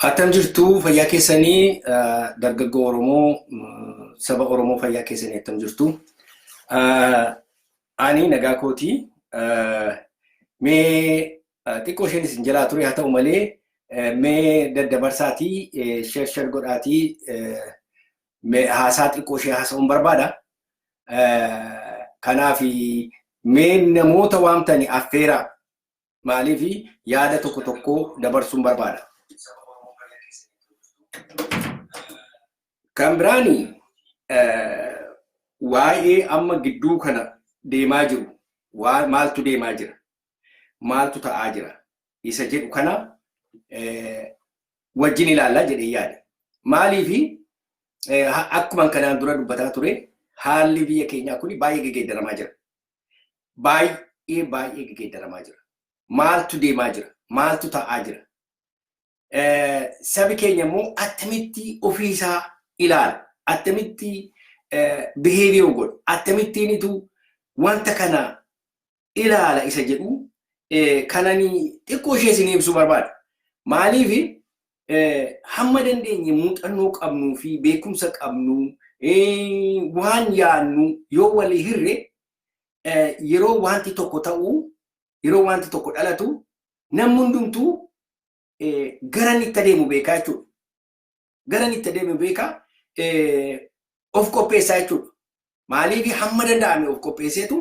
Attam jirtu, fayyaa keessanii? Dargaggoo Oromoo, saba Oromoo, fayyaa keessanii? Attam jirtu? Ani nagaa kooti. Mee xiqqoo isheen isin jalaa ture, haa ta'u malee mee daddabarsaatii, share share godhaatii, haasaa xiqqoo ishee haasa'uun barbaada. Kanaaf mee namoota waamtani affeeraa, maaliif yaada tokko tokko dabarsuun barbaada. Kan biraani waa'ee amma gidduu kana deemaa jiru, maaltu deemaa jira, maaltu ta'aa jira isa jedhu kana wajjin ilaallaa jedhee yaada. Maaliif akkuma kanaan dura dubbataa ture, haalli biyya keenyaa kun baay'ee gegeeddaramaa jira. Baay'ee baay'ee gegeeddaramaa jira. Maaltu deemaa jira? Maaltu ta'aa jira? Sabi keenya immoo attamitti ofiisaa ilaala? Attamitti behavior godha? Akkamittiinitu wanta kana ilaala isa jedhu kanani xiqqoo ishee isin ibsuu barbaada. Maaliif hamma dandeenye muuxannoo qabnuu fi beekumsa qabnu waan yaadnu yoo walii hirre, yeroo wanti tokko ta'u, yeroo wanti tokko dhalatu, namni hundumtuu gara itti adeemu beekaa jechuudha. Gara itti adeemu beekaa, of qopheessaa jechuudha. Maaliif hamma danda'ame of qopheesseetu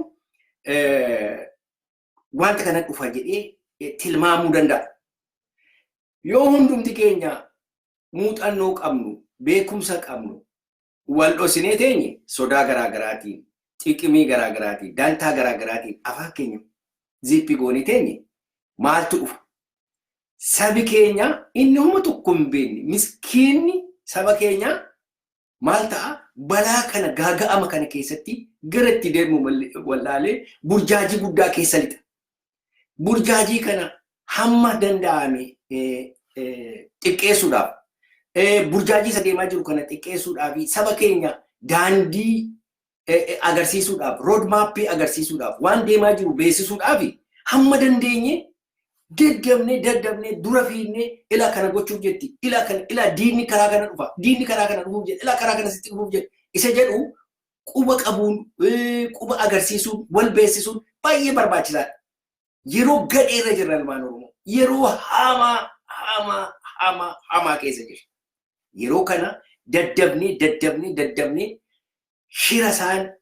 wanta kana dhufa jedhee tilmaamuu danda'a. Yoo hundumti keenya muuxannoo qabnu, beekumsa qabnu wal dhosinee teenye, sodaa garaagaraatiin, xiqimii garaagaraatiin, dantaa garaagaraatiin afaan keenya zippii goonee teenye, maaltu dhufa? Sabi keenya inni homa tokko hin beekne, miskiinni saba keenya maal ta'a? Balaa kana, gaaga'ama kana keessatti gara itti deemu wallaalee burjaajii guddaa keessa lixa. Burjaajii kana hamma danda'ame xiqqeessuudhaaf, burjaajii isa deemaa jiru kana xiqqeessuudhaaf, saba keenya daandii agarsiisuudhaaf, road mapii agarsiisuudhaaf, waan deemaa jiru beeksisuudhaaf, hamma dandeenye daddabnee daddabnee dura fiignee, ila kana gochuuf jetti, ila kana, ila diinni karaa kana dhufa, diinni karaa kana dhufuuf jedhe, ila karaa kana sitti dhufuuf jedhe isa jedhu quba qabuun, quba agarsiisuun, wal beeksisuun baay'ee barbaachisaadha. Yeroo gadheerra jirra ilmaan Oromoo. Yeroo hamaa hamaa hamaa hamaa keessa jirra. Yeroo kana daddabnee daddabnee daddabnee shira isaan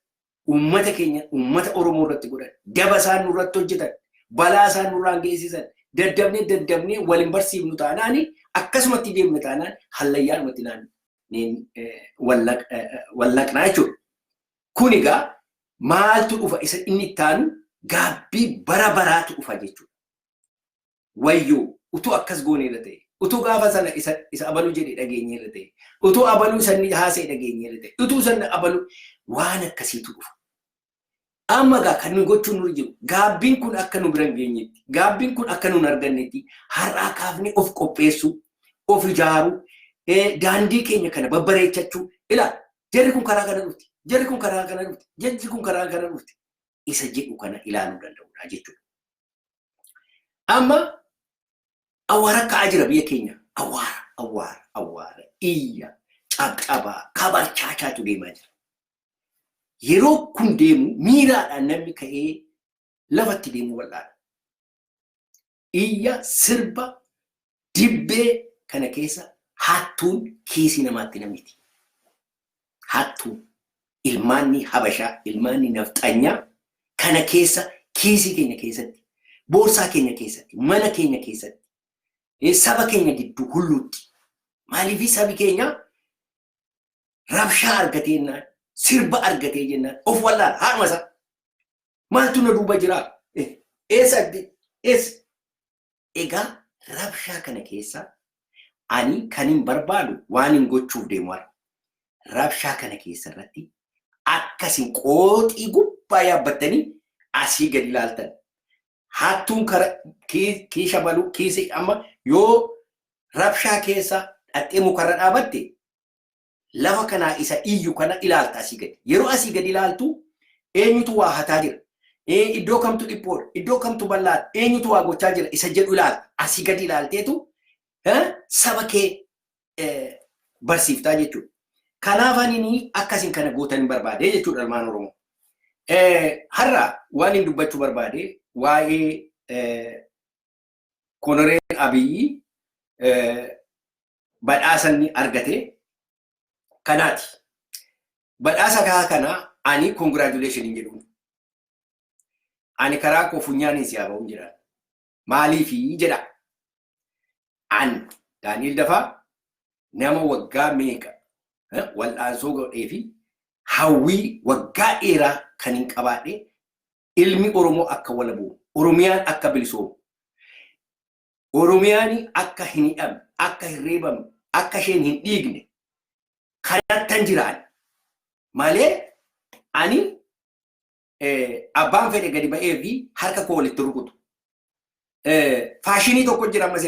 uummata keenya, uummata Oromoo irratti godhan, daba isaan nurratti hojjetan, balaa isaan nurraan geessisan, daddabnee daddabnee wal hin barsiifnu taanaani, akkasumatti deemne taanaan, hallayyaadhumatti naannee wallaqnaa jechuudha. Kun egaa maaltu dhufa? Isa inni itti aanu gaabbii bara baraatu dhufa jechuudha. Wayyoo, utuu akkas goone irra ta'e, utuu gaafa sana isa abaluu jedhe dhageenye irra ta'e, utuu abaluu isa inni haasa'e dhageenye irra ta'e, utuu sana abaluu, waan akkasiitu dhufa. Amma egaa kan nu gochuun nurra jiru, gaabbiin kun akka nu bira hin geenyetti, gaabbiin kun akka nu hin argannetti, har'aa kaafnee of qopheessuu, of ijaaruu, daandii keenya kana babbareechachuu, ilaa jarri kun karaa kana dhufti, jarri kun karaa kana dhufti, jarri kun karaa kana dhufti isa jedhu kana ilaaluu danda'udha jechuudha. Amma awwaara ka'aa jira biyya keenya. Awwaara, awwaara, awwaara, iyya, cabcabaa, kabarchaachaatu deemaa jira. Yeroo kun deemu miiraadhaan namni ka'ee lafatti deemuu wal'aana. Iyya, sirba, dibbee kana keessa hattuun kiisii namaatti namiti. Hattuun ilmaanni Habashaa, ilmaanni nafxanyaa kana keessa kiisii keenya keessatti, boorsaa keenya keessatti, mana keenya keessatti, saba keenya gidduu hulluutti. Maaliif sabi keenya rabshaa argatee jennaan, sirba argatee jennaan of wallaala haadhuma isaa. Maaltu na duuba jira? Eessa eessa? Egaa rabshaa kana keessa ani kan hin barbaadu, waan hin gochuuf deemu har'a. Rabshaa kana keessa irratti akkasin qooxii gubbaa yaabbattanii asii gadi ilaaltan. Hattuun kara kiisha baluu kiisii, amma yoo rabshaa keessa dhattee mukarra dhaabatte, lafa kanaa isa iyyu kana ilaalta asii gadi. Yeroo asii gadi ilaaltu eenyutu waa hataa jira? Iddoo kamtu dhiphoodha? Iddoo kamtu bal'aadha? Eenyutu waa gochaa jira? Isa jedhu ilaalta. Asii gadi ilaalteetu Saba kee barsiiftaa jechuudha. Kanaaf ani akkasin kana gootan barbaade jechuudha ilmaan Oromoo. Har'a waan hin dubbachuu barbaade waa'ee Koloneel Abiyyi badhaasa inni argate kanaati. Badhaasa kana ani congratulation hin jedhu. Ani karaa koo funyaaniin si haa ba'uun jedha. Maaliifi jedha. Ani Daani'el Dafaa nama waggaa meeqa wal'aansoo godhee fi hawwii waggaa dheeraa kan hin qabaadhe ilmi Oromoo akka walabu, Oromiyaan akka bilisoomu, Oromiyaan akka hin hidhamne, akka hin reebamne, akka isheen hin dhiigne kanattan jiraan malee ani abbaan fedhe gadi ba'ee fi harka koo walitti rukutu. Faashinii tokko jira ammas.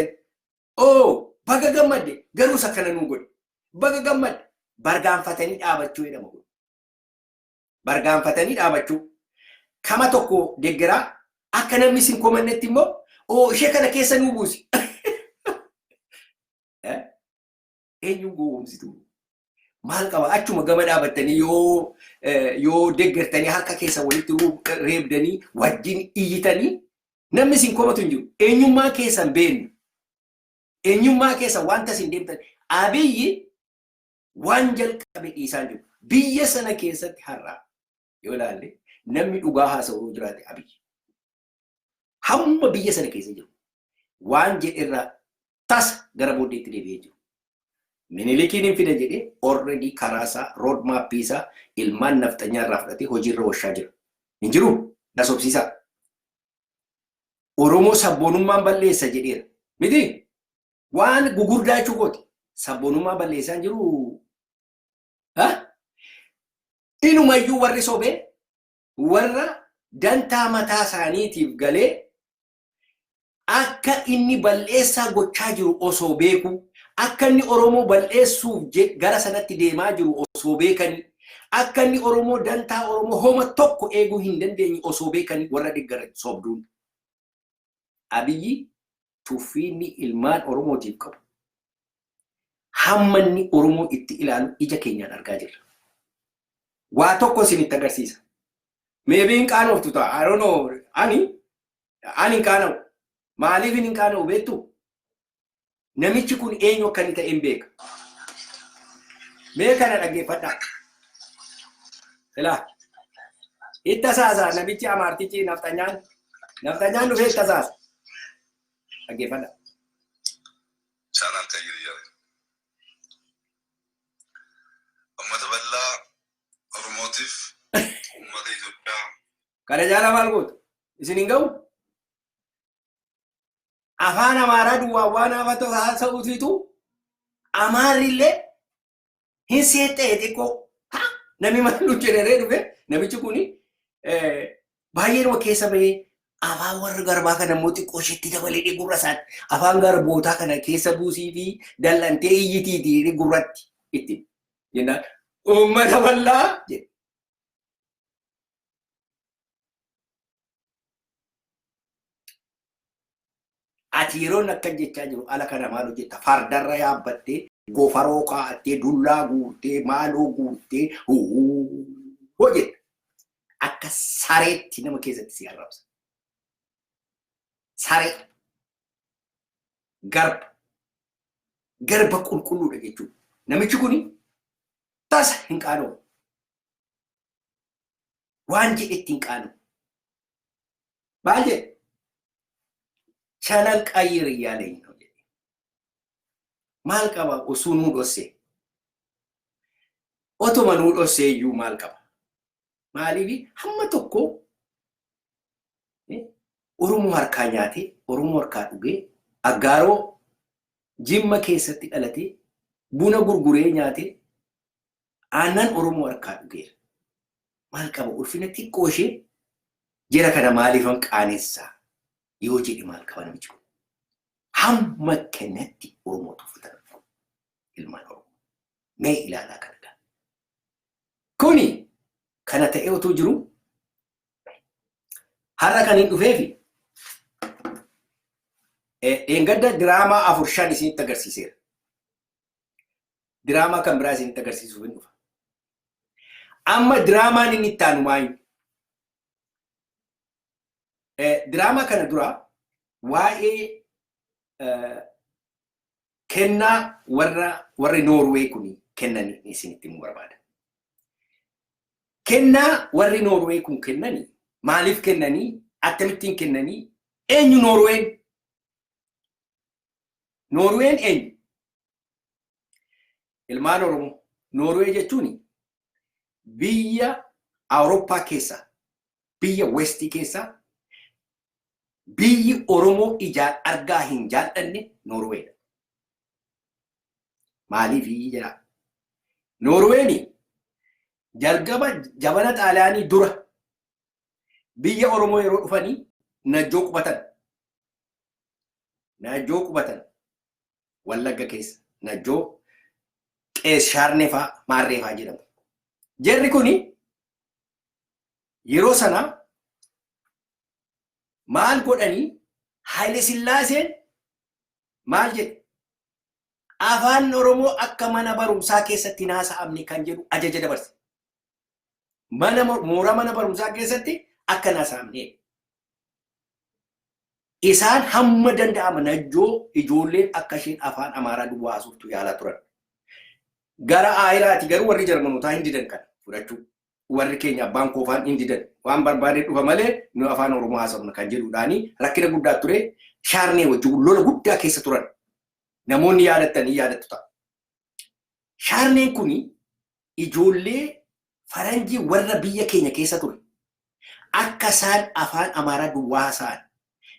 Oo, baga gammadde, garuu isa kana nuu godhe. Baga gammadde, bargaanfatanii dhaabachuu jedhama kun. Bargaanfatanii dhaabachuu. Kama tokko deeggaraa akka namni isin komannetti immoo oo ishee kana keessa nuu buusi. Eenyuun gowwoomsitu? Maal qaba achuma gama dhaabattanii yoo deeggartanii harka keessa walitti reebdanii wajjin iyyitanii namni isin komatu hin jiru. Eenyummaa keessan beeknu. Eenyummaa keessan wanta isin deemtan. Abiyyi waan jalqabe dhiisaa jiru. Biyya sana keessatti har'aa yoo ilaalle namni dhugaa haasa'u yoo jiraate Abiyyi. Hamma biyya sana keessa jiru waan jedherraa tasa gara booddeetti deebi'ee jiru. Minilikiin hin fida jedhee already karaa isaa road map isaa ilmaan nafxanyaa irraa fudhatee hojiirra oolchaa jira. Hin jiru? Na sobsiisaa. Oromoo sabboonummaan balleessa jedheera. Miti? Waan gugurdaa jechuu kooti. Sabboonummaa balleessaa hin jiru. Inumayyuu warri sobee warra dantaa mataa isaaniitiif galee akka inni balleessaa gochaa jiru osoo beeku, akka inni Oromoo balleessuuf gara sanatti deemaa jiru osoo beekanii, akka inni Oromoo dantaa Oromoo homa tokko eeguu hin dandeenye osoo beekanii warra deeggaran sobduun. Abiyyi tuffiinni ilmaan Oromootiif qabu hamma inni Oromoo itti ilaalu ija keenyaan argaa jirra. Waa tokko isinitti agarsiisa. Maybe hin qaanoftu ta'a. I don't know. Ani hin qaana'u. Maaliif hin qaana'u beektu? Namichi kun eenyu akka inni ta'e hin beeka. Mee kana dhaggeeffadhaa. Ilaa. Itti asaasa namichi amaartichi nafxanyaan. Nafxanyaan dhufee itti asaasa. Dhaggeeffadhaa. Chaanal Qayyir jedhe. Uummata bal'aa Oromootiif uummata Itoophiyaa. Kana jaala maal gootu? Isin hin ga'u? Afaan Amaaraa duwwaa waan haafatu haasa'uutiitu Amaarrillee hin seexxee xiqqoo. Namni maal nu jedhee dhufe namichi kuni baay'ee keessa bahee afaan warra garbaa kana immoo xiqqoo isheetti dabalee gurra isaatti afaan garbootaa kana keessa buusii fi dallantee iyyitiiti gurratti itti jennaan uummata bal'aa jedhe. Ati yeroon akkan jechaa jiru ala kana maal hojjetta? Fardarra yaabbattee, gofaroo kaa'attee, dullaa guurtee, maaloo guurtee, hojjetta. Akka sareetti nama keessatti si arrabsa. Saree. Garba. Garba qulqulluudha jechuudha. Namichi kuni tasa hin qaana'u. Waan jedhetti hin qaana'u. Maal jedhe? Channel ቀይር እያለኝ ነው jedhe. Maal qaba osoo nuu dhosse? Otuma nuu dhosse iyyuu maal qaba? Maaliif hamma tokko Oromoo harkaa nyaatee, Oromoo harkaa dhugee, Aggaaroo Jimma keessatti dhalatee, buna gurguree nyaatee, aannan Oromoo harkaa dhugeera. Maal qaba ulfina xiqqoo ishee jara kana maaliifan qaanessaa yoo jedhe maal qaba namichi kun? Hamma kanatti Oromoo tuffatan ilmaan Oromoo. Mee ilaalaa kana gaa. Kuni kana ta'ee utuu jiru har'a kan hin dhufeefi Dheengadda diraamaa afur shan isinitti agarsiiseera. Diraamaa kan biraa isinitti agarsiisuuf hin dhufa. Amma diraamaan inni itti aanu maayi? Diraamaa kana dura waa'ee kennaa warri Noorwee kun kennan isinitti himuu barbaada. Kennaa warri Noorwee kun kennanii maaliif kennanii, akkamittiin kennanii, eenyu Noorween? Noorween eenyu? Ilmaan Oromoo, Noorwee jechuun biyya Awurooppaa keessaa, biyya Westii keessaa, biyyi Oromoo ijaan argaa hin jaallanne Noorweedha. Maaliif jedhaa? Noorween jalqaba jabana Xaaliyaanii dura biyya Oromoo yeroo dhufanii Najjoo qubatan. Najjoo qubatan. Wallagga keessa Najjoo Qees Shaarnee fa'aa Maarree fa'aa jedhamu. Jarri kuni yeroo sana maal godhanii? Haile Sillaaseen maal jedhe? Afaan Oromoo akka mana barumsaa keessatti hin haasa'amne kan jedhu ajaja dabarse. Mana mooraa mana barumsaa keessatti akka hin haasa'amne. Isaan hamma danda'ama Najjoo ijoolleen akka isheen afaan Amaaraa duwwaa haasoftu yaalaa turan. Gara Aayiraati garuu warri Jarmanootaa hin didan kana fudhachuu. Warri keenya abbaan koofaan hin didan. Waan barbaade dhufa malee nu afaan Oromoo haasofna kan jedhuudhaani rakkina guddaa ture. Shaarnee wajjin lola guddaa keessa turan. Namoonni yaadattanii yaadattu ta'a. Shaarneen kuni ijoollee faranjii warra biyya keenya keessa ture. Akka isaan afaan Amaaraa duwwaa haasa'an.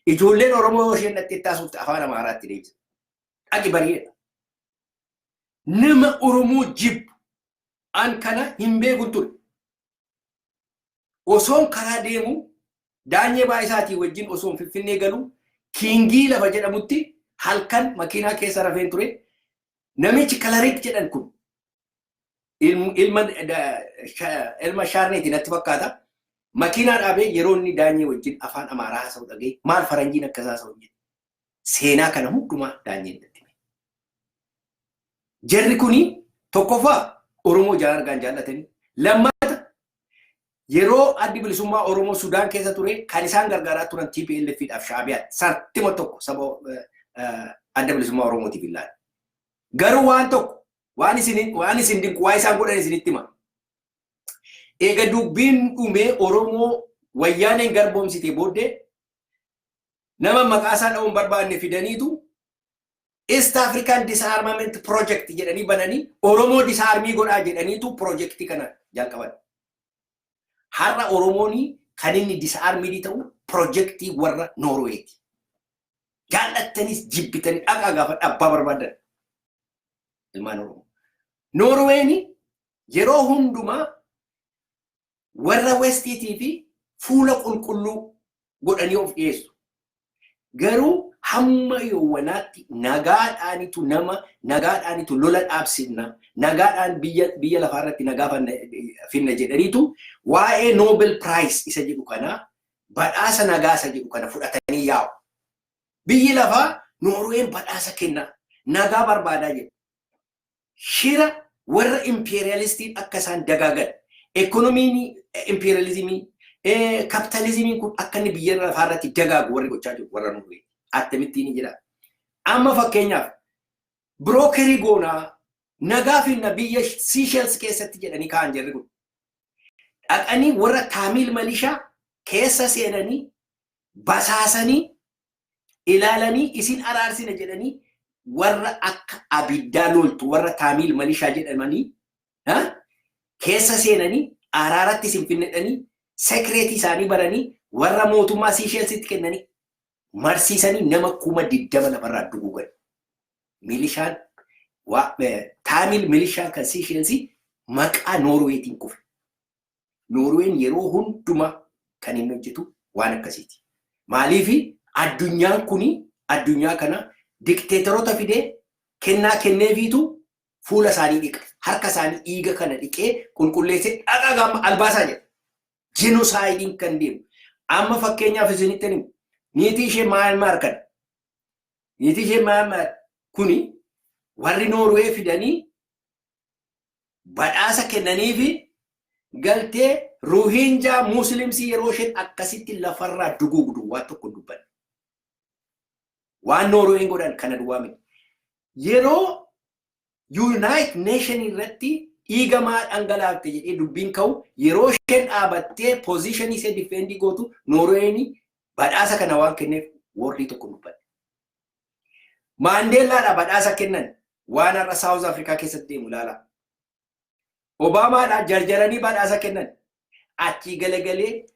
Ijoolleen Oromoo yoo isheen dhattee taasifte afaan Amaaraatti deebisa. Dhaqi bareeda. Nama Oromoo jibbu an kana hin beekun ture. Osoon karaa deemu Daanyee Baay'isaatii wajjin osoon Finfinnee galu Kiingii lafa jedhamutti halkan makiinaa keessa rafeen ture. Namichi Kalarik jedhan kun ilma Shaarneeti natti fakkaata. Makiinaa dhaabee yeroo inni Daanyee wajjin afaan Amaaraa haasa'u dhaga'e, maal faranjiin akkas haasa'u jedhe. Seenaa kana hundumaa Daanyeen natti hime. Jarri kuni tokkoffaa Oromoo ijaan argaan jaallatanii, lammata yeroo Addi Bilisummaa Oromoo Sudaan keessa ture kan isaan gargaaraa turan TPLF dhaaf Shaabiyaatti sartima tokko saba Adda Bilisummaa Oromootiif hin laanne. Garuu waan tokko waan isin dinqu waa isaan godhan isinitti hima. Eega dubbiin dhumee Oromoo Wayyaaneen garboomsite booddee nama maqaa isaa dha'uun barbaanne fidaniitu East African Disarmament Project jedhanii bananii Oromoo disarm godhaa jedhaniitu projektii kana jalqaban. Har'a Oromoon kan inni disarm ta'u projektii warra Noorweeti. Jaallattanis jibbitanii dhaqaa gaafa abbaa barbaadan. Ilmaan Oromoo. Noorween yeroo hundumaa warra Westiitii fi fuula qulqulluu godhanii of dhiyeessu. Garuu hamma yoowwanaatti nagaadhaanitu nama nagaadhaanitu lola dhaabsifna, nagaadhaan biyya lafaarratti nagaa finna jedhaniitu waa'ee Nobel Prize isa jedhu kana, badhaasa nagaa isa jedhu kana fudhatanii yaa'u. Biyyi lafaa Noorween badhaasa kenna, nagaa barbaadaa jedhu. Shira warra impeeriyaalistiin akka isaan dagaagan, ekonomiin impeeriyaalizimii, kapitaalizimiin kun akka inni biyya lafaarratti dagaagu warri gochaa jiru warra Noorwee. Akkamittiin ni jedha? Amma fakkeenyaaf broker goonaa, nagaa finna biyya Seashells keessatti jedhanii ka'an jarri kun. Dhaqanii warra Taamiil Malishaa keessa seenanii basaasanii ilaalanii isin araarsina jedhanii warra akka abiddaa loltu warra Taamiil Malishaa jedhamanii keessa seenanii araaratti isin finnedhanii secret isaanii baranii warra mootummaa Siisheelsitti kennanii marsiisanii nama 20,000 lafarraa duguugan. Milishaan Taamiil Milishaan kan Siisheelsii maqaa Noorweetiin kufe. Noorween yeroo hundumaa kan inni hojjetu waan akkasiiti. Maaliif addunyaan kuni addunyaa kana dikteetoroota fidee kennaa kenneefiitu fuula isaanii dhiqa. Harka isaanii dhiiga kana dhiqee qulqulleessee dhaqaa gaama albaasaa jedha. Genocide kan deemu. Amma fakkeenyaaf isinitti himu. Niitii ishee maal maal kana. Niitii ishee maal kuni warri Noorwee fidanii badhaasa kennaniifi galtee Ruuhinjaa Musliimsii yeroo isheen akkasitti lafarraa duguugdu waan tokko dubbanne. Waan Noorween godhan kana duwwaa miti. Yeroo United Nation irratti dhiiga maa dhangalaafte jedhee dubbiin ka'u, yeroo isheen dhaabattee position ishee defend gootu, Noorween badhaasa kana waan kenneef wordii tokko dubbanne. Maandeellaadha badhaasa kennan, waan har'a South Africa keessatti deemu ilaala. Obaamaadha jarjaranii badhaasa kennan. Achii galagalee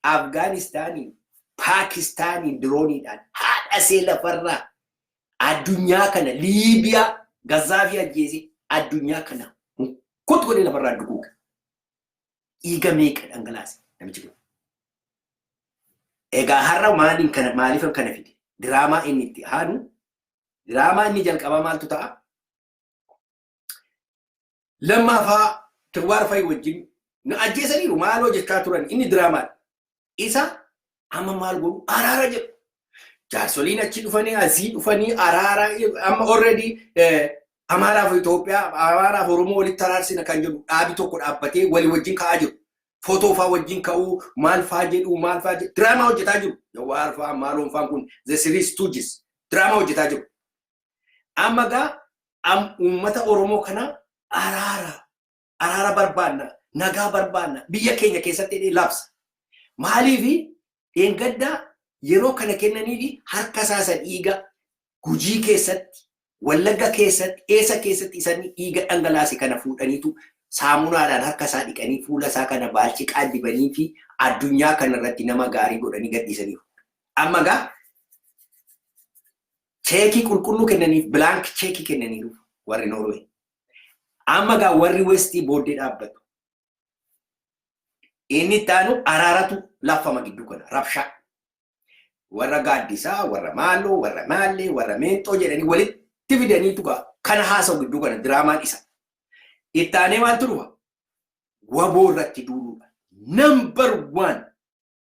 Afgaanistaanii, Paakistaanii dirooniidhaan haadha see lafarraa addunyaa kana, Liibiyaa Gazaafii ajjeese, addunyaa kana kutu godhee lafarraa duguuga. Dhiiga meeqa dhangalaase namichi kun? Egaa har'a maaliin kana, maaliif kana fide? Diraamaa inni itti aanu, diraamaa inni jalqabaa maaltu ta'a? Lammaafaa Tirwaar fa'i wajjin nu ajjeesaniiru maaloo jechaa turan, inni diraamaadha. Isa amma maal godhu? Araara jedhu. Jaarsoliin achi dhufanii, asii dhufanii, araara amma already Amaaraaf Itoophiyaa, Amaaraaf Oromoo walitti araarsina kan jedhu dhaabi tokko dhaabbatee walii wajjin ka'aa jiru. Footoo faa wajjin ka'uu, maal faa jedhu, maal faa jedhu, diraamaa hojjetaa jiru. Jawaar faa maaloon faan kun The Three Stooges diraamaa hojjetaa jiru. Amma gaa uummata Oromoo kana araara araara barbaanna, nagaa barbaanna biyya keenya keessatti jedhee labsa. Maaliifi dheengaddaa yeroo kana kennaniifi harka isaa isa dhiiga Gujii keessatti, Wallagga keessatti, eessa keessatti isaan dhiiga dhangalaase kana fuudhaniitu saamunaadhaan harka isaa dhiqanii, fuula isaa kana baalchiqaa dibanii fi addunyaa kana irratti nama gaarii godhanii gadhiisaniiru. Amma gaa cheekii qulqulluu kennaniif, blank cheekii kennaniiru warri Noorwee. Amma gaa warri Westii booddee dhaabbatu. Inni itti aanu araaratu laffama gidduu kana rabshaa. Warra gaaddisaa, warra maaloo, warra maallee, warra meenxoo jedhanii walitti fidaniitu gaa kana haasa'u gidduu kana, diraamaan isa. Itti aanee maaltu dhufa? Waboo irratti duuluudha. Number one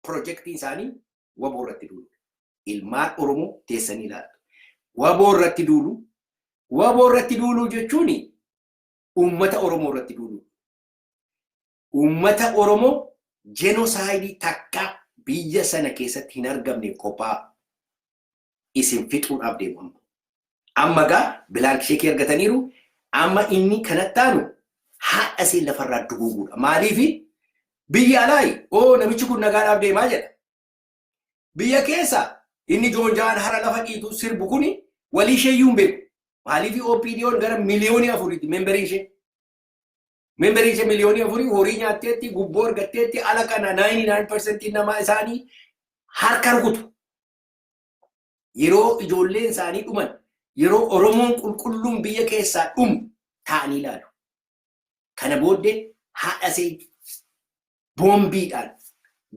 pirojektiin isaanii waboo irratti duuluudha. Ilmaan Oromoo teessanii ilaaltu. Waboo irratti duulu. Waboo irratti duuluu jechuun uummata Oromoo irratti duuluudha. Uummata Oromoo genocide takka biyya sana keessatti hin argamne qophaa isin fixuudhaaf deemu amma. Amma gaa blank cheekii argataniiru. Amma inni kanatti aanu haadha isee lafarraa duguuguudha. Maaliifi biyya alaayi oo namichi kun nagaadhaaf deemaa jedha. Biyya keessa inni joonjaan hara lafa dhiitu sirbu kuni walii ishee iyyuu hin beeku. Maaliifi OPDO'n gara 4 miliyooniiti memberii ishee. Memberii ishee 4 miliyoonii horii nyaatteetti, gubboo argatteetti, ala kana 99% namaa isaanii harka rukutu. Yeroo ijoolleen isaanii dhuman, yeroo Oromoon qulqulluun biyya keessaa dhumu taa'anii ilaalu. Kana booddee haadha ishee boombiidhaan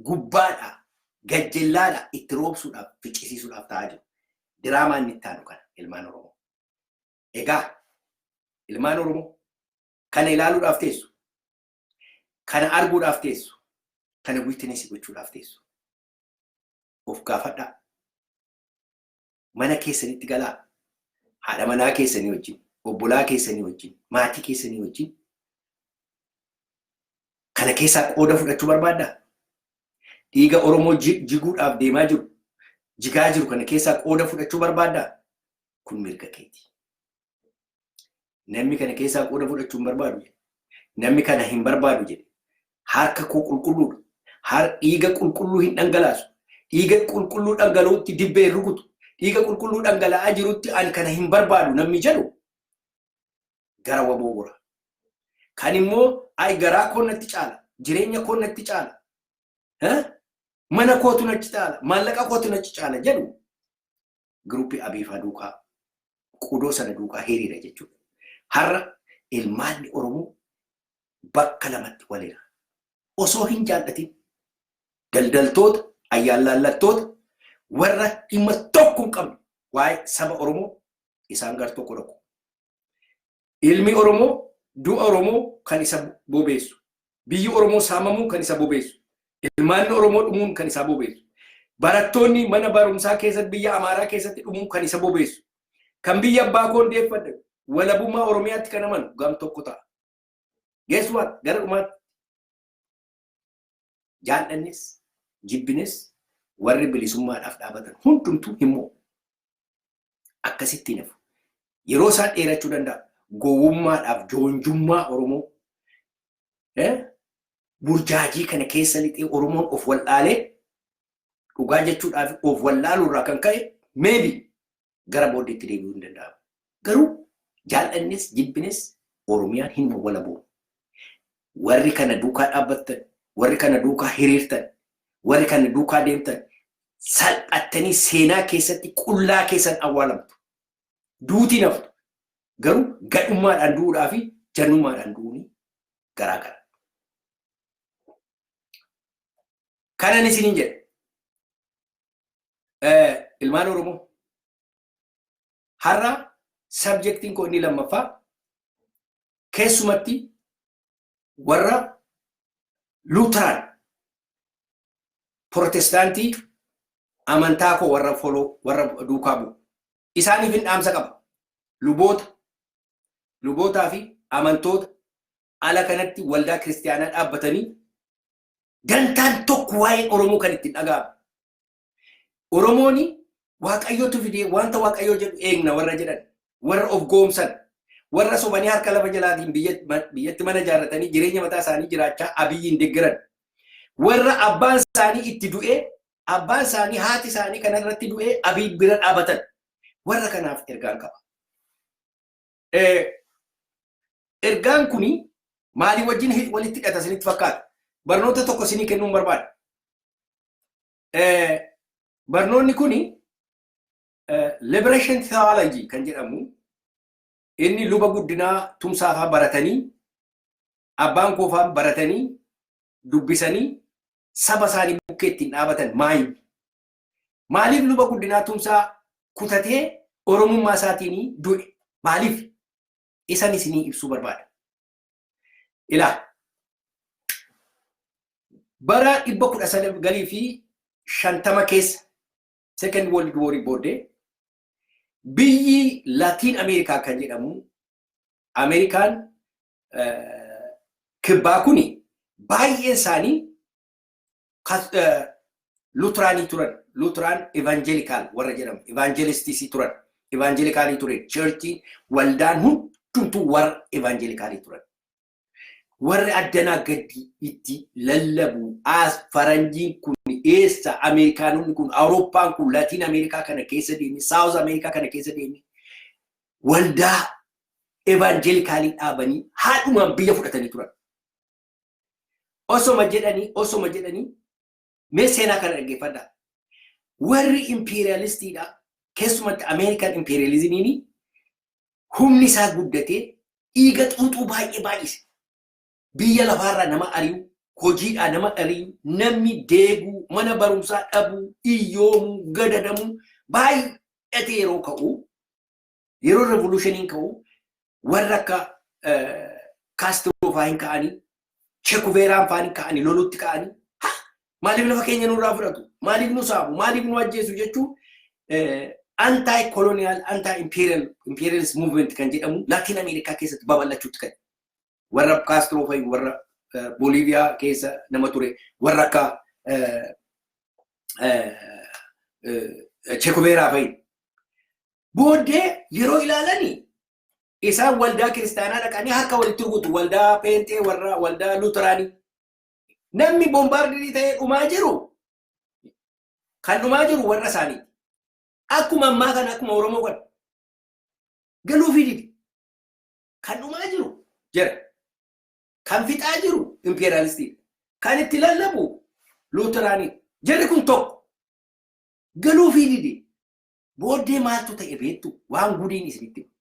gubbaadhaa gajjellaadhaa itti roobsuudhaaf, ficcisiisuudhaaf ta'aa jiru. Diraamaa inni itti aanu kana, ilmaan Oromoo. Egaa ilmaan Oromoo, kana ilaaluudhaaf teessu. Kana arguudhaaf teessu. Kana witness gochuudhaaf teessu. Of gaafadhaa. Mana keessanitti galaa. Haadha manaa keessanii wajjin, obbolaa keessanii wajjin, maatii keessanii wajjin kana keessaa qooda fudhachuu barbaaddaa? Dhiiga Oromoo jiguudhaaf deemaa jiru, jigaa jiru kana keessaa qooda fudhachuu barbaaddaa? Kun mirga keeti. Namni kana keessaa qooda fudhachuu hin barbaadu jedhe. Namni kana hin barbaadu jedhe. Harka koo qulqulluudha. Dhiiga qulqulluu hin dhangalaasu. Dhiiga qulqulluu dhangala'utti dibbee hin rukutu. Dhiiga qulqulluu dhangala'aa jirutti ani kana hin barbaadu namni jedhu gara waboo gora. Kan immoo ay garaa koo natti caala, jireenya koo natti caala, mana kootu natti caala, maallaqa kootu natti caala jedhu giruuppii Abiifaa duukaa, qudoo sana duukaa hiriira jechuudha. Har'a ilmaanni Oromoo bakka lamatti walira. Osoo hin jaallatin daldaltoota, ayyaanlaallattoota, warra dhimma tokko hin qabne waa'ee saba Oromoo, isaan gar tokko dhaqu. Ilmi Oromoo, du'a Oromoo kan isa bobeessu. Biyyi Oromoo saamamuun kan isa bobeessu. Ilmaanni Oromoo dhumuun kan isa bobeessu. Barattoonni mana barumsaa keessatti biyya Amaaraa keessatti dhumuun kan isa bobeessu. Kan biyya abbaa koo hundeeffadhe walabummaa Oromiyaatti kan amanu gam tokko ta'a. Guess what? Gara dhumaatti jaallannis jibbines warri bilisummaadhaaf dhaabatan hundumtuu himmoo akkasitti nafu. Yeroo isaan dheerachuu danda'a. Gowwummaadhaaf joonjummaa Oromoo burjaajii kana keessa lixee Oromoon of wallaalee, dhugaa jechuudhaaf of wallaaluu irraa kan ka'e, maybe gara booddeetti deebi'uu hin danda'amu. Garuu jaallannis jibbines Oromiyaan hin walaboon. Warri kana duukaa dhaabbattan, warri kana duukaa hiriirtan, warri kana duukaa deemtan salphattanii seenaa keessatti qullaa keessan awwaalamtu. Duutii naftu. Garuu gadhummaadhaan du'uudhaa fi jannummaadhaan du'uun garaa gara. Kanan isiniin jedha. Ilmaan Oromoo, har'a subjectiin koo inni lammaffaa keessumatti warra Luuteraan, Protestaantii, amantaa koo warra follow, warra duukaa bu'u. Isaaniif hin dhaamsa qaba. Luboota, lubootaa fi amantoota ala kanatti waldaa kiristaanaa dhaabbatanii dantaan tokko waa'ee Oromoo kan ittiin dhaga'amu. Oromooni Waaqayyotu fidee, wanta Waaqayyoo jedhu eegna warra jedhan, warra of goomsan, warra sobanii harka lafa jalaatiin biyyatti mana ijaarratanii jireenya mataa isaanii jiraachaa Abiyyiin deeggaran, warra abbaan isaanii itti du'ee, abbaan isaanii, haati isaanii kanarratti du'ee Abiy bira dhaabatan, warra kanaaf ergaan qaba. Ergaan kuni maalii wajjin walitti hidhata isinitti fakkaata? Barnoota tokko isinii kennuun barbaada. Barnoonni kuni liberation theology kan jedhamu, inni Luba Guddinaa Tumsaafaa baratanii, abbaan koofaa baratanii dubbisanii saba isaanii bukkee ittiin dhaabatan maayi? Maaliif Luba Guddinaa Tumsaa kutatee Oromummaa isaatiin du'e? Maaliif? Isan isinii ibsuu barbaada. Ilaa, bara 1950 keessa, Second World War booddee, biyyi Laatiin Ameerikaa kan jedhamu, Ameerikaan kibbaa kuni, baay'een isaanii Luteraanii turan. Luteraan Evangelical warra jedhamu. Evangelistisii turan. Evangelicalii ture. Churchii, waldaan hundumtuu warra Evangelicalii turan. Warri addanaa gaddi itti lallabu as, faranjiin kun eessa, Ameerikaanonni kun, Awurooppaan kun Laatiin Ameerikaa kana keessa deeme, South Ameerikaa kana keessa deeme, waldaa evangelicalii dhaabanii haadhumaan biyya fudhatanii turan. Osoma jedhanii, osoma jedhanii, mee seenaa kana dhaggeeffadhaa. Warri imperialistiidha, keessumatti Ameerikaan imperialismiin humni isaa guddatee dhiiga xuuxuu baay'ee baay'ise. Biyya lafaarraa nama ari'u, hojiidhaa nama ari'u, namni deeguu, mana barumsaa dhabuu, iyyoomuu, gadadamuu baay'atee yeroo ka'u, yeroo revolutioniin ka'u, warra akka Kaastiroo fa'aa hin ka'anii, Che Guveeraan fa'aa hin ka'anii, lolutti ka'anii, maaliif lafa keenya nurraa fudhatu, maaliif nu saamu, maaliif nu ajjeesu jechuun anti colonial, anti imperial imperialist movement kan jedhamu Laatiin Ameerikaa keessatti babal'achuutti ka'e. Warra Kaastiroo fa'i, warra Booliiviyaa keessa nama ture, warra akka Che Guveeraa fa'i. Booddee yeroo ilaalanii isaan waldaa kiristaanaa dhaqanii harka walitti rukutu, waldaa Peenxee, warra waldaa Luteraanii. Namni bombardii ta'ee dhumaa jiru, kan dhumaa jiru warra isaanii. Akkuma ammaa kana, akkuma Oromoo kana. Galuufii didi. Kan dhumaa jiru jira. Kan fixaa jiru imperialistiidha. Kan itti lallabu Luteraanii. Jarri kun tokko. Galuufii didi. Booddee maaltu ta'e beektu? Waan gudiin isinitti himu.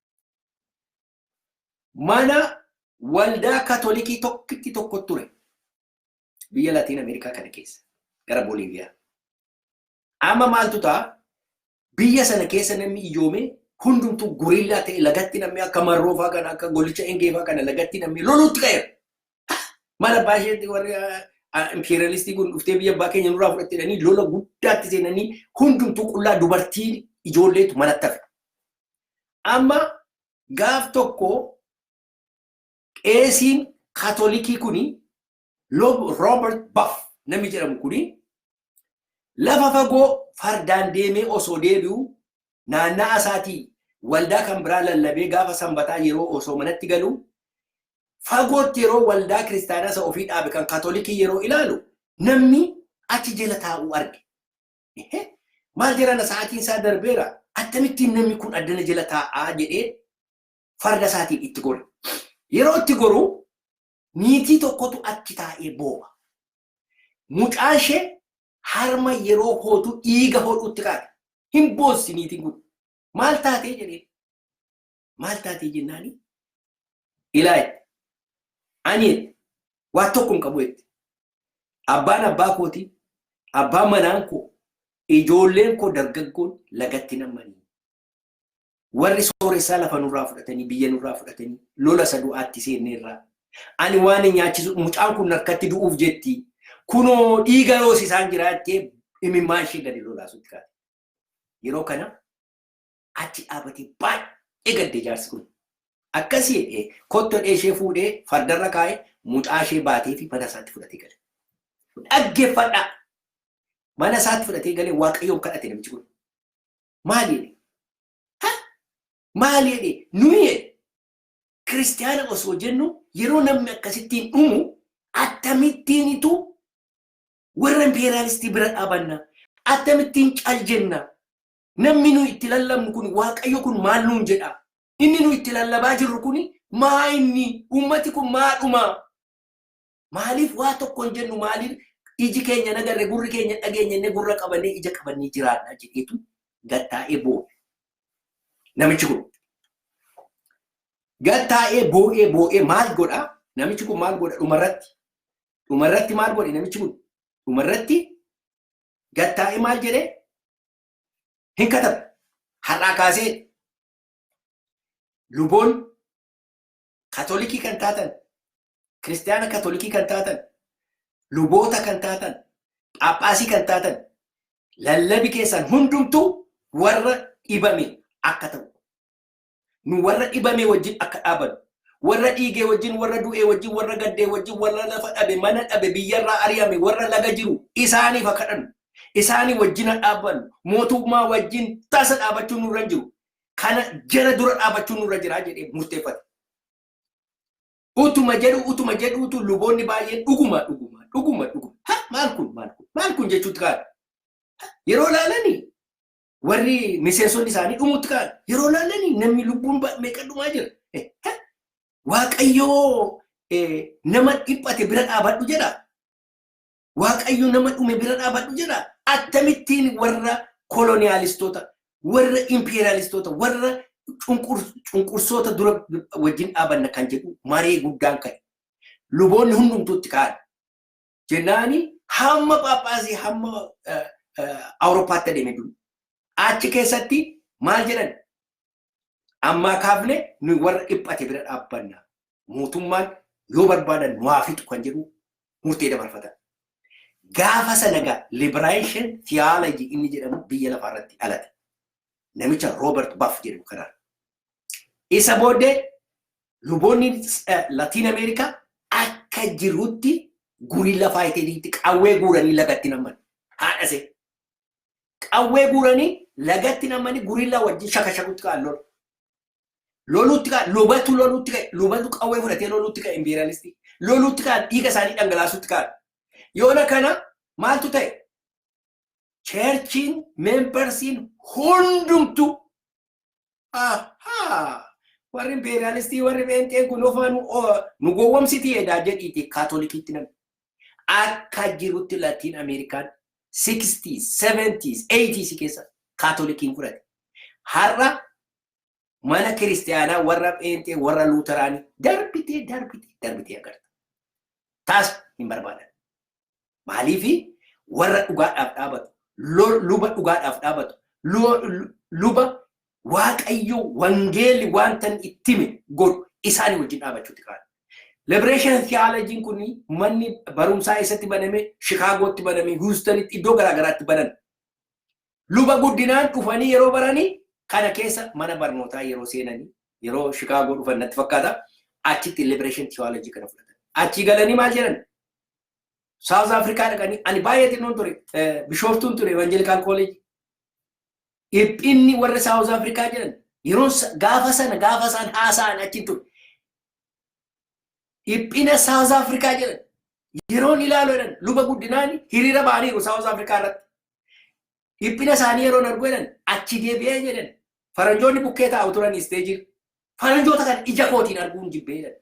Mana waldaa Katolikii tokkitti tokko ture. Biyya Latiin Ameerikaa kana keessa. Gara Booliiviyaa. Amma maaltu ta'a? Biyya sana keessa namni iyyoome hundumtuu guerrilla ta'e, lagatti namni akka Marroofaa kana, akka Golicha Engeefaa kana lagatti namni loluutti ka'eera. Mana abbaa isheetti warri Imperialistii kun dhuftee biyya abbaa keenya nurraa fudhatte jedhanii lola guddaatti seenanii, hundumtuu qullaa, dubartii ijoolleetu manatti hafe. Amma gaaf tokko qeesiin Kaatolikii kuni, Robert Buff namni jedhamu kuni, lafa fagoo fardaan deemee osoo deebi'u, naanna'a isaatii waldaa kan biraa lallabee, gaafa Sanbataa yeroo osoo manatti galu, fagootti yeroo waldaa kiristaanaa isa ofii dhaabe kan Kaatolikii yeroo ilaalu, namni achi jala taa'uu arge. Maal jedhana, sa'aatiin isaa darbeera. Akkamittiin namni kun addana jala taa'aa jedhee farda isaatiin itti gore. Yeroo itti goru niitii tokkotu achi taa'ee boo'a. Mucaan ishee harma yeroo hootu dhiiga hodhuutti kaate. Hin boossi niitiin kun. Maal taatee jedhee. Maal taatee jennaani? Ilaa, ani waa tokko hin qabu jette. Abbaan abbaa kooti, abbaan manaan koo, ijoolleen koo dargaggoon lagatti nammanii. Warri sooressaa lafa nurraa fudhatanii, biyya nurraa fudhatanii, lola isa du'aatti seenneerraa. Ani waan hin nyaachisu, mucaan kun harkatti du'uuf jetti. Kunoo dhiiga yoos isaan jiraattee imimmaan ishee gadi lolaasutti kaate. Yeroo kana achi dhaabatee baay'ee gadde jaarsi kun. Akkasii jedhee kottoodhee ishee fuudhee fardarra kaa'ee, mucaa ishee baatee fi mana isaatti fudhatee gale. Dhaggeeffadhaa. Mana isaatti fudhatee galee Waaqayyoon kadhate namichi kun. Maali jedhe? Ha? Maali jedhe? Nuyi jedhe, kiristiyaana osoo jennu yeroo namni akkasittiin dhumu akkamittiinitu warra impeeraalistii bira dhaabanna? Akkamittiin cal jenna? Namni nu itti lallabnu kun, Waaqayyo kun maal nuun jedha? Inni nu itti lallabaa jirru kun maa inni? Uummati kun maa dhuma? Maaliif waa tokko hin jennu? Maaliif iji keenya nagarre, gurri keenya dhageenya inni gurra qabannee ija qabannee jiraanna jedheetu gattaa'ee boo'e. Namichi kun gattaa'ee boo'ee boo'ee maal godha? Namichi kun maal godha dhumarratti? Dhumarratti maal godhe namichi kun? Dhumarratti gattaa'ee maal jedhee? Hin katabe. Har'aa kaasee luboon Katolikii kan taatan, kiristiyaana Katolikii kan taatan, luboota kan taatan, phaaphaasii kan taatan, lallabi keessan hundumtuu warra dhibame akka ta'u. Nu warra dhibame wajjin akka dhaabannu. Warra dhiigee wajjin, warra du'ee wajjin, warra gaddee wajjin, warra lafa dhabe, mana dhabe, biyyarraa ari'ame, warra laga jiru isaaniif akka kadhannu. Isaanii wajjin haa dhaabbannu. Mootummaa wajjin tasa dhaabachuun nurra hin jiru. Kana jara dura dhaabachuun nurra jira jedhee murteeffate. Utuma jedhu, utuma jedhuutu luboonni baay'een dhuguma dhuguma dhuguma dhuguma. Ha, maal kun, maal kun, maal kun jechuutti ka'an. Yeroo laalanii warri miseensonni isaanii dhumutti ka'an. Yeroo laalanii namni lubbuun meeqa dhumaa jira. Waaqayyoo nama dhiphate bira dhaabadhu jedha. Waaqayyo nama dhume bira dhaabadhu jedha. Akkamittiin warra koloniyaalistoota, warra impeeraalistoota, warra cunqursoota dura wajjin dhaabanna kan jedhu maree guddaan ka'e. Luboonni hundumtuutti ka'an. Jennaani hamma Phaaphaasii hamma Awurooppaatti adeeme duru. Achi keessatti maal jedhan? Ammaa kaafne nuyi warra dhiphate bira dhaabbanna. Mootummaan yoo barbaadan nu haa fixu kan jedhu murtee dabarfatan. Gaafa sana gaa liberation theology inni jedhamu biyya lafaa irratti dhalate. Namicha Robert Buff jedhamu kanaan. Isa booddee luboonni Latiin Ameerikaa akka jirutti gurii lafaa ittiin qawwee guuranii lagatti namman. Haadhase. Qawwee guuranii lagatti nammanii gurillaa wajjin shaka shakutti ka'an lola. Loluutti ka'an, lubatu loluutti ka'e, lubatu qawwee fudhatee loluutti ka'e, impeeraalistii. Loluutti ka'an, dhiiga isaanii dhangalaasuutti ka'an. Yoona kana maaltu ta'e? Churchiin membersiin hundumtu, ahaa, warri impeeraalistii, warri pheenxeen kun ofaa nu gowwomsiti edaa jedhiiti Kaatolikiitti namni. Akka jirutti Latiin Ameerikaan 60s, 70s, 80s keessa Kaatolikiin fudhate. Har'a mana kiristiyaanaa warra pheenxee, warra Luuteraanii darbitee darbitee darbitee agarta. Taas hin barbaadan. Maaliifi? Warra dhugaadhaaf dhaabatu, luba dhugaadhaaf dhaabatu, luba Waaqayyo wangeelli wanta itti hime godhu isaanii wajjin dhaabachuutti ka'an. Liberation theology kun manni barumsaa eessatti baname? Chicaagootti baname, Houstonitti, iddoo garaagaraatti banan. Luba Guddinaan dhufanii yeroo baranii kana keessa mana barnootaa yeroo seenanii, yeroo Chicaagoo dhufan natti fakkaata, achitti liberation theology kana fudhatan. Achi galanii maal jedhan? South Africa dhaqanii, ani baay'ee xinnoon ture, Bishooftuun ture, Evangelical College. Dhiphinni warra South Africa jedhan yeroo gaafa sana gaafa isaan haasa'an achi ture. Dhiphina South Africa jedhan yeroon ilaalu jedhan, Luba Guddinaan hiriira ba'aniiru South Africa irratti. Dhiphina isaanii yeroon argu jedhan, achi deebi'ee jedhan, faranjoonni bukkee taa'u turan stage. Faranjoota kana ija kootiin arguun jibbee jedhan.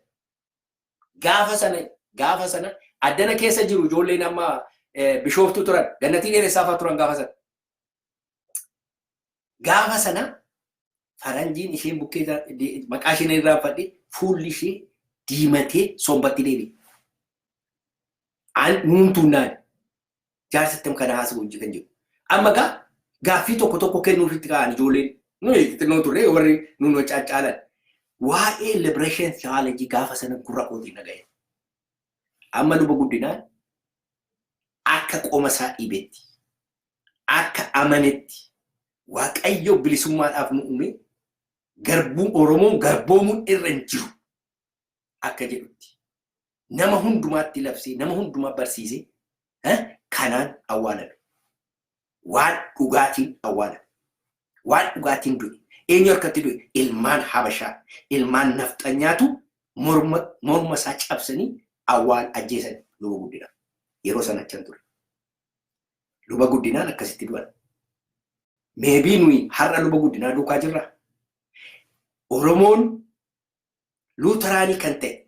Gaafa sana addana keessa jiru ijoolleen amma Bishooftuu turan, Gannatii Dheeressaa fa'aa turan gaafa sana. Gaafa sana faranjiin isheen bukkee, maqaa isheen irraanfadhe, fuulli ishee diimatee sombatti deebi'e. Nuun jaarsatti kana haasa'u hojii kan jiru. Amma gaa gaaffii tokko tokko kennuufitti ka'an ijoolleen nuyi xinnoo turre, warri nuun caccaalan. Waa'ee liberation theology gaafa sana gurra kootiin dhaga'e. Amma Luba Guddinaan akka qoma isaa dhibetti, akka amanetti, Waaqayyo bilisummaadhaaf nu uume, garbuu Oromoon garboomuun irra hin jiru akka jedhutti nama hundumaatti labsee, nama hundumaa barsiisee kanaan awwaalame. Waan dhugaatiin awwaalame. Waan dhugaatiin du'e. Eenyu harkatti du'e? Ilmaan Habashaa, ilmaan nafxanyaatu morma isaa cabsanii awwaal ajjeesan Luba Guddinaa. Yeroo sana achan ture. Luba Guddinaan akkasitti du'an. Maybe nuyi har'a Luba Guddinaa duukaa jirra. Oromoon Luuteraanii kan ta'e,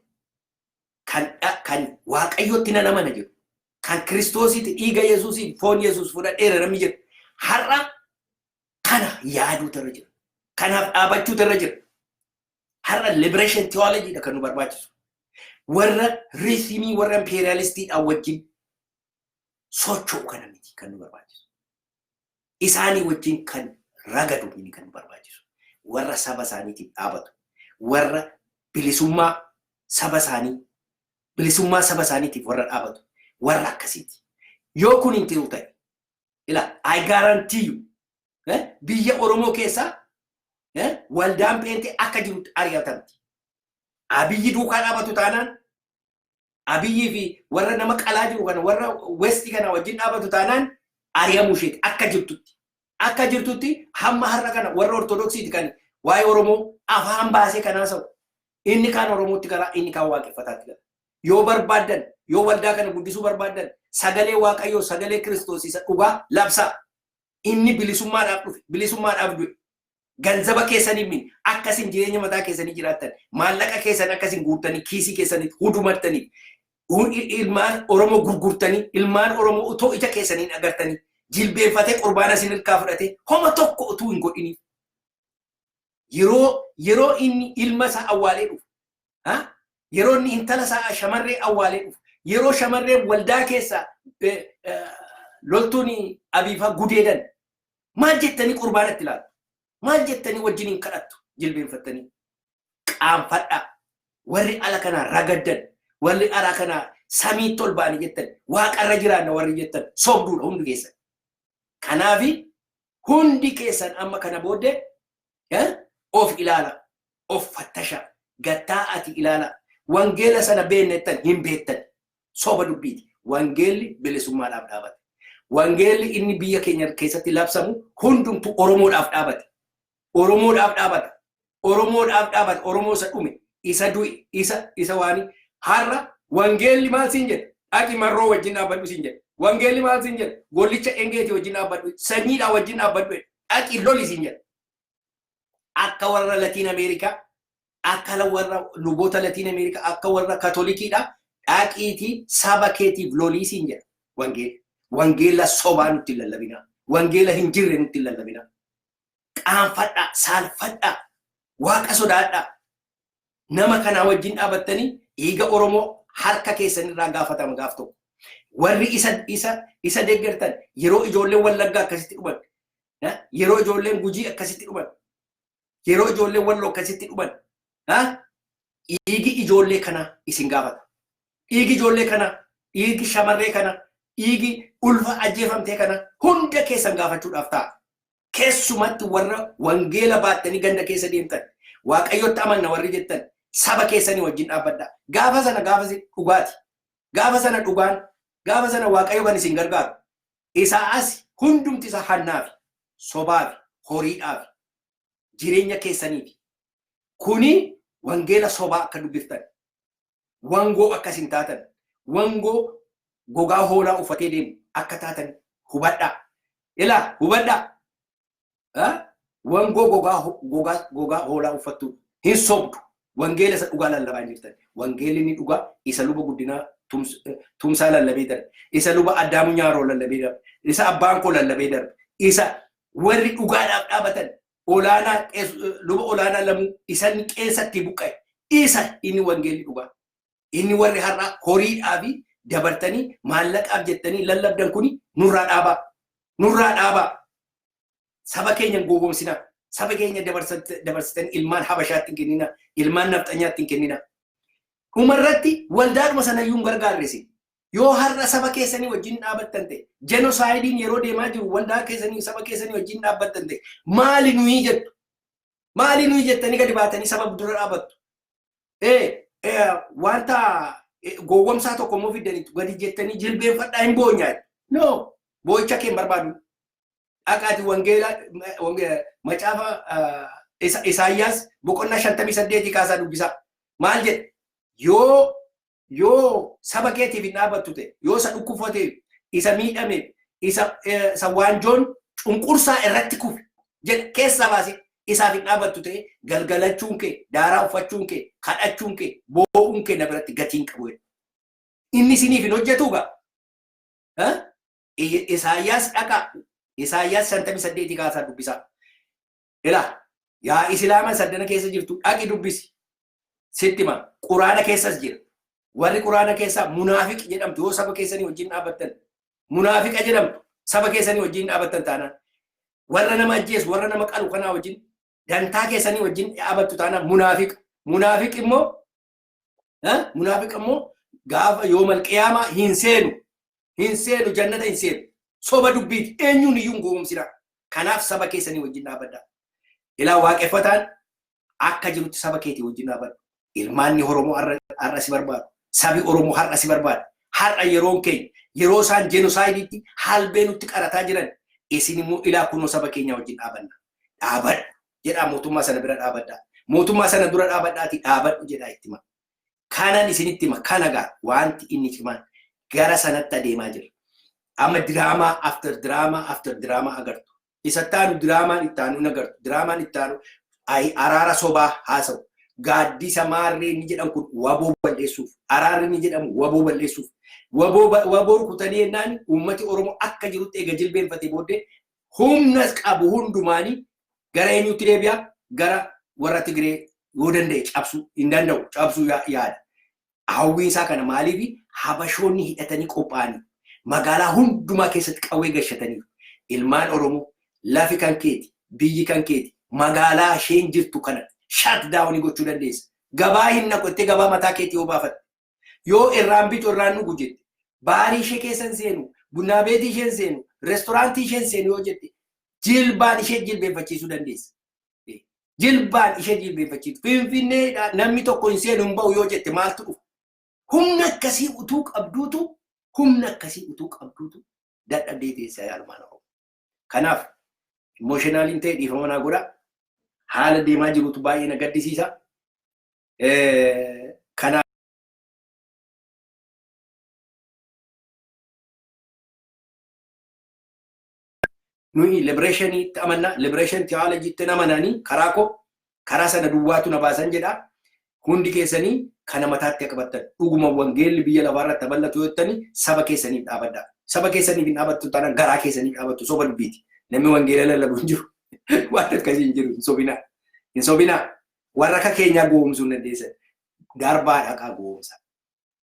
kan Waaqayyotti nan amana jedhu, kan Kiristoositti dhiiga Yesuusiin foon Yesuus fudhadheera namni jedhu har'a kana yaaduutu irra jira. Kanaaf dhaabachuutu irra jira. Har'a liberation theology dha kan nu barbaachisu. Warra regime warra imperialistiidhaan wajjin socho'u kana miti kan nu barbaachisu. Isaanii wajjin kan ragadu miti kan nu barbaachisu. Warra saba isaaniitiif dhaabatu. Warra bilisummaa saba isaanii, bilisummaa saba isaaniitiif warra dhaabatu. Warra akkasiiti. Yoo kun hin ta'u ta'e, ila I guarantee you, biyya Oromoo keessaa waldaan Pheenxee akka jirutti ari'atamti. Abiyyi duukaa dhaabatu taanaan, Abiyyii fi warra nama qalaa jiru kana, warra West kana wajjin dhaabatu taanaan, ari'amuu isheeti akka jirtutti. Akka jirtutti hamma har'a kana warra Ortodoksiiti kan waa'ee Oromoo afaan baasee kan haasa'u. Inni kaan Oromootti galaa, inni kaan Waaqeffataatti gala. Yoo barbaaddan, yoo waldaa kana guddisuu barbaaddan, sagalee Waaqayyoo, sagalee Kiristoos isa dhugaa labsaa. Inni bilisummaadhaaf dhufe, bilisummaadhaaf du'e. Ganzaba keessanii min akkasin jireenya mataa keessanii jiraattan, maallaqa keessan akkasin guuttanii kiisii keessanitti hudumattanii, ilmaan Oromoo gurgurtanii, ilmaan Oromoo utoo ija keessaniin agartanii jilbeenfatee qurbaana isin hirkaa fudhatee homa tokko utuu hin godhiniif. Yeroo inni ilma isaa awwaalee dhufu, yeroo inni intala isaa shamarree awwaalee dhufu, yeroo shamarree waldaa keessa loltuun Abiifaa gudeedan, maal jettanii qurbaanatti ilaalu? Maal jettanii wajjin hin kadhattu jilbeenfattanii? Qaanfadhaa. Warri ala kanaa ragaddan, warri ala kanaa samiitti ol ba'anii jettan, waaqarra jiraanna warri jettan, sobduudha hundi keessan. Kanaafi hundi keessan amma kana booddee of ilaala, of fattasha, gattaa ati ilaala. Wangeela sana beennettan hin beektan. Soba dubbiiti. Wangeelli bilisummaadhaaf dhaabate. Wangeelli inni biyya keenya keessatti labsamu hundumtu Oromoodhaaf dhaabate. Oromoodhaaf dhaabata. Oromoodhaaf dhaabata. Oromoo isa dhume, isa du'e, isa waani. Har'a wangeelli maal siin jedha? Dhaqi Marroo wajjin dhaabbadhu siin jedha. Wangeelli maal siin jedha? Gollicha Engeetii wajjin dhaabbadhu, sanyiidhaa wajjin dhaabbadhu. Dhaqi loli siin jedha. Akka warra Latiin Ameerikaa, akka warra luboota Latiin Ameerikaa, akka warra Katolikiidha. Dhaqiitii saba keetiif lolii siin jedha wangeelli. Wangeela sobaa nutti hin lallabinaa. Wangeela hin jirre nutti hin lallabinaa. Qaanfadhaa, saalfadhaa, Waaqa sodaadhaa. Nama kanaa wajjin dhaabattanii dhiiga Oromoo harka keessanirraa gaafatama gaaf tokko. Warri isa deeggartan, yeroo ijoolleen Wallaggaa akkasitti dhuman, yeroo ijoolleen Gujii akkasitti dhuman, yeroo ijoolleen Walloo akkasitti dhuman, Dhiigi ijoollee kanaa isin gaafata. Dhiigi ijoollee kanaa, dhiigi shamarree kanaa, dhiigi ulfa ajjeefamtee kanaa hunda keessan gaafachuudhaaf ta'a. Keessumatti warra wangeela baattanii ganda keessa deemtan, Waaqayyotti amanna warri jettan, saba keessanii wajjin dhaabbadhaa. Gaafa sana gaafa dhugaati. Gaafa sana dhugaan, gaafa sana Waaqayyo kan isin gargaaru. Isaa as hundumti isaa hannaafi, sobaafi, horiidhaafi, jireenya keessaniifi. Kuni wangeela sobaa akka dubbiftan, wangoo akka isin taatan, wangoo gogaa hoolaa uffatee deemu akka taatan hubadhaa. Ilaa, hubadhaa. Wangoo gogaa hoolaa uffattu hin sobdu. Wangeela isa dhugaa lallabaa hin jirtan. Wangeelli inni dhugaa isa Luba Guddinaa Tumsaa lallabee darbe. Isa Luba Addaamuu Nyaaroo lallabee darbe. Isa abbaan koo lallabee darbe. Isa warri dhugaadhaaf dhaabatan olaanaa Luba Olaanaa Lamuu isa inni qeensatti buqqa'e. Isa inni wangeelli dhugaa. Inni warri har'aa horiidhaa fi dabartanii maallaqaaf jettanii lallabdan kuni nurraa dhaabaa. Nurraa dhaabaa. Saba keenya hin gowwoomsinaa. Saba keenya dabarsitanii ilmaan Habashaatti hin kenninaa. Ilmaan nafxanyaatti hin kenninaa. Dhumarratti waldaadhuma sanayyuu hin gargaarre isin. Yoo har'a saba keessanii wajjin dhaabattan ta'e, jenosaayidiin yeroo deemaa jiru waldaa keessanii saba keessanii wajjin dhaabbattan ta'e, maali nuyi jettu? Maali nuyi jettanii gadi baatanii saba dura dhaabattu? Wanta gowwomsaa tokko immoo fiddaniitu gadi jettanii jilbeenfadhaa hin boonyaa. No, boo'icha kee hin barbaadu. Dhaqaati wangeela macaafa Isaayyaas boqonnaa 58 kaasaa dubbisaa. Maal jedha? Yoo saba keetiif hin dhaabattu ta'e, yoo isa dhukkubfateef, isa miidhameef, isa waanjoon cunqursaa irratti kufe jedha keessaa baasee isaaf hin dhaabattu ta'e, galgalachuun kee, daaraa uffachuun kee, kadhachuun kee, boo'uun kee na biratti gatii hin qabu jedha. Inni isiniif hin hojjetuu gaa? Isaayyaas dhaqaa. Isaayyaas 58 kaasaa dubbisaa. Ilaa, yaa Islaama saddana keessa jirtu, dhaqi dubbisi. Sitti hima. Quraana keessas jira. Warri Quraana keessaa munaafiq jedhamtu, yoo saba keessanii wajjin dhaabbattan munaafiqa jedhamtu. Saba keessanii wajjin dhaabbattan taanaan, warra nama ajjeesu, warra nama qalu kanaa wajjin, dantaa keessanii wajjin dhaabattu taanaan munaafiqa. Munaafiq immoo, munaafiq immoo gaafa yoomal qiyaamaa hin seenu. Hin seenu, jannata hin seenu. Soba dubbiiti. Eenyuun iyyuu hin gowwoomsinaa. Kanaaf saba keessanii wajjin dhaabadhaa. Ilaa, waaqeffataan akka jirutti saba keetii wajjin dhaabadhu. Ilmaanni Oromoo har'a si barbaadu. Sabi Oromoo har'a si barbaada. Har'a yeroon keenya yeroo isaan jenosaayidiitti halbee nutti qarataa jiran, isin immoo ilaa kunoo saba keenya wajjin dhaabanna. Dhaabadhu jedhaa, mootummaa sana bira dhaabadhaa. Mootummaa sana dura dhaabadhaati dhaabadhu jedhaa itti hima. Kanan isinitti hima, kana gaa wanti inni cimaan gara sanatti adeemaa jira. Amma diraamaa after diraamaa after diraamaa agartu. Isa ittaanu diraamaan ittaanu hin agartu. Diraamaan ittaanu araara sobaa haasa'u. Gaaddisa maarree inni jedhan kun WBO balleessuuf. Araarri inni jedhamu WBO balleessuuf. WBO rukutanii jennaan uummati Oromoo akka jirutti eega jilbeenfatee booddee humna qabu hundumaanii gara eenyutti deebi'a? Gara warra Tigree yoo danda'e cabsuu hin danda'u, cabsuu yaada. Hawwiin isaa kana. Maaliif? Habashoonni hidhatanii qophaa'anii magaalaa hundumaa keessatti qawwee gashataniiru. Ilmaan Oromoo, lafi kan keeti, biyyi kan keeti, magaalaa isheen jirtu kana shut down gochuu dandeessa. Gabaa hin naqu jettee gabaa mataa keetii yoo baafatte, yoo irraan bitu irraan dhugu jette, baarii ishee keessa hin seenu, bunnaa beetii ishee hin seenu, reestooraantii ishee hin seenu yoo jette, jilbaan ishee jilbeenfachiisuu dandeessa. Jilbaan ishee jilbeenfachiisu. Finfinneedha namni tokko hin seenu hin ba'u yoo jette maaltu dhufa? Humna akkasii utuu qabduutu, humna akkasii utuu qabduutu dadhabdee teessaa, ilmaan Oromoo. Kanaaf emotionaliin ta'e dhiifama naa godha. Haala deemaa jirutu baay'ee na gaddisiisa. Kanaaf nuyi liberationiitti amanna, liberation theologytti amananii karaa koo karaa sana duwwaatu na baasan jedha. Hundi keessanii kana mataatti akka qabattan, dhuguma wangeelli biyya lafaarratti babal'atu yoo jettanii saba keessaniif dhaabadha. Saba keessaniif hin dhaabattu taanaan garaa keessaniif dhaabattu, soba dubbiiti. Namni wangeela lallabu hin jiru. Waan akkasii hin jiru. Hin sobinaa. Hin sobinaa. Warra akka keenyaa gowwoomsuu hin dandeessan. Darbaa dhaqaa gowwoomsa.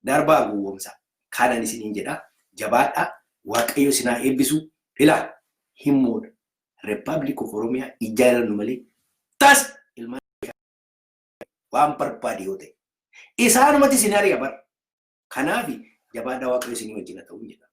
Darbaa gowwoomsa. Kanan isiniin jedha. Jabaadhaa. Waaqayyo isinaa eebbisu. Ilaa, hin moona. Republic of Oromiyaa ijaarannu malee tas ilmaan waan barbaade yoo ta'e. Isaanumatti isin ari'a bara. Kanaaf jabaadhaa, Waaqayyo isinii wajjin haa ta'u jedha.